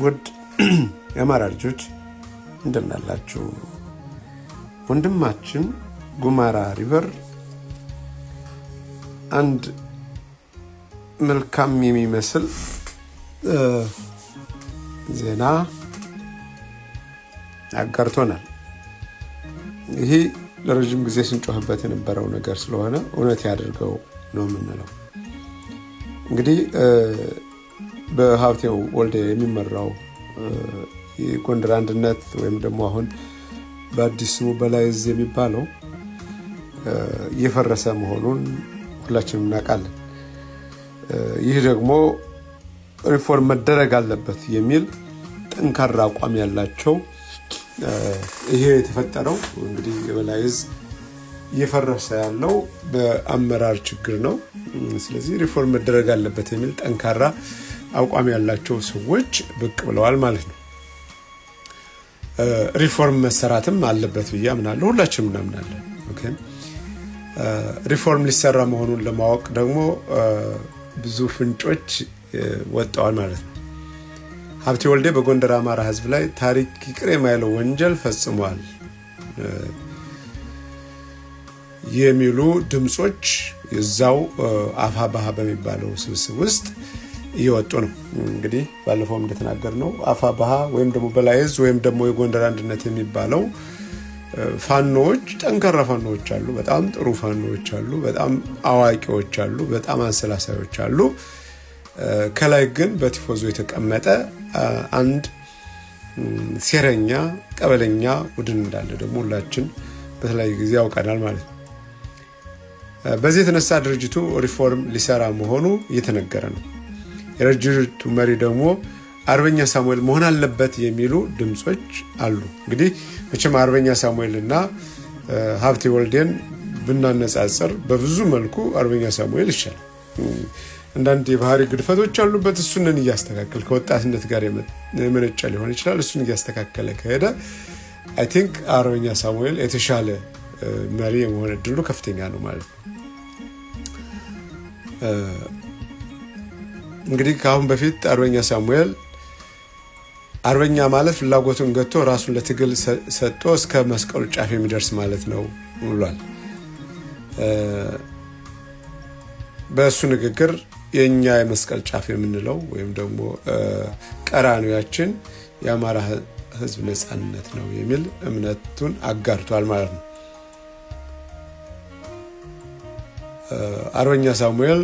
ውድ የአማራ ልጆች እንደምናላችሁ። ወንድማችን ጉማራ ሪቨር አንድ መልካም የሚመስል ዜና አጋርቶናል። ይሄ ለረጅም ጊዜ ስንጮህበት የነበረው ነገር ስለሆነ እውነት ያድርገው ነው የምንለው። እንግዲህ በሀብቴ ወልዴ የሚመራው የጎንደር አንድነት ወይም ደግሞ አሁን በአዲስ ስሙ በላይ ዕዝ የሚባለው እየፈረሰ መሆኑን ሁላችንም እናውቃለን። ይህ ደግሞ ሪፎርም መደረግ አለበት የሚል ጠንካራ አቋም ያላቸው፣ ይሄ የተፈጠረው እንግዲህ የበላይ ዕዝ እየፈረሰ ያለው በአመራር ችግር ነው። ስለዚህ ሪፎርም መደረግ አለበት የሚል ጠንካራ አቋም ያላቸው ሰዎች ብቅ ብለዋል ማለት ነው። ሪፎርም መሰራትም አለበት ብዬ አምናለሁ። ሁላችንም እናምናለን። Okay፣ ሪፎርም ሊሰራ መሆኑን ለማወቅ ደግሞ ብዙ ፍንጮች ወጥተዋል ማለት ነው። ሀብቴ ወልዴ በጎንደር አማራ ሕዝብ ላይ ታሪክ ይቅር የማይለው ወንጀል ፈጽሟል የሚሉ ድምፆች እዛው አፋብኃ በሚባለው ስብስብ ውስጥ እየወጡ ነው። እንግዲህ ባለፈውም እንደተናገርነው አፋብኃ ወይም ደግሞ በላይ ዕዝ ወይም ደግሞ የጎንደር አንድነት የሚባለው ፋኖዎች፣ ጠንካራ ፋኖዎች አሉ። በጣም ጥሩ ፋኖዎች አሉ። በጣም አዋቂዎች አሉ። በጣም አንሰላሳዮች አሉ። ከላይ ግን በቲፎዞ የተቀመጠ አንድ ሴረኛ ቀበለኛ ቡድን እንዳለ ደግሞ ሁላችን በተለያዩ ጊዜ ያውቀናል ማለት ነው። በዚህ የተነሳ ድርጅቱ ሪፎርም ሊሰራ መሆኑ እየተነገረ ነው። የድርጅቱ መሪ ደግሞ አርበኛ ሳሙኤል መሆን አለበት የሚሉ ድምፆች አሉ። እንግዲህ መቼም አርበኛ ሳሙኤል እና ሀብቴ ወልዴን ብናነጻጽር በብዙ መልኩ አርበኛ ሳሙኤል ይሻላል። አንዳንድ የባህሪ ግድፈቶች አሉበት። እሱንን እያስተካከል ከወጣትነት ጋር የመነጨ ሊሆን ይችላል። እሱን እያስተካከለ ከሄደ I think አርበኛ ሳሙኤል የተሻለ መሪ የመሆን እድሉ ከፍተኛ ነው ማለት ነው። እንግዲህ ከአሁን በፊት አርበኛ ሳሙኤል አርበኛ ማለት ፍላጎቱን ገቶ ራሱን ለትግል ሰጥቶ እስከ መስቀሉ ጫፍ የሚደርስ ማለት ነው ብሏል። በእሱ ንግግር የእኛ የመስቀል ጫፍ የምንለው ወይም ደግሞ ቀራንያችን የአማራ ሕዝብ ነፃነት ነው የሚል እምነቱን አጋርቷል ማለት ነው። አርበኛ ሳሙኤል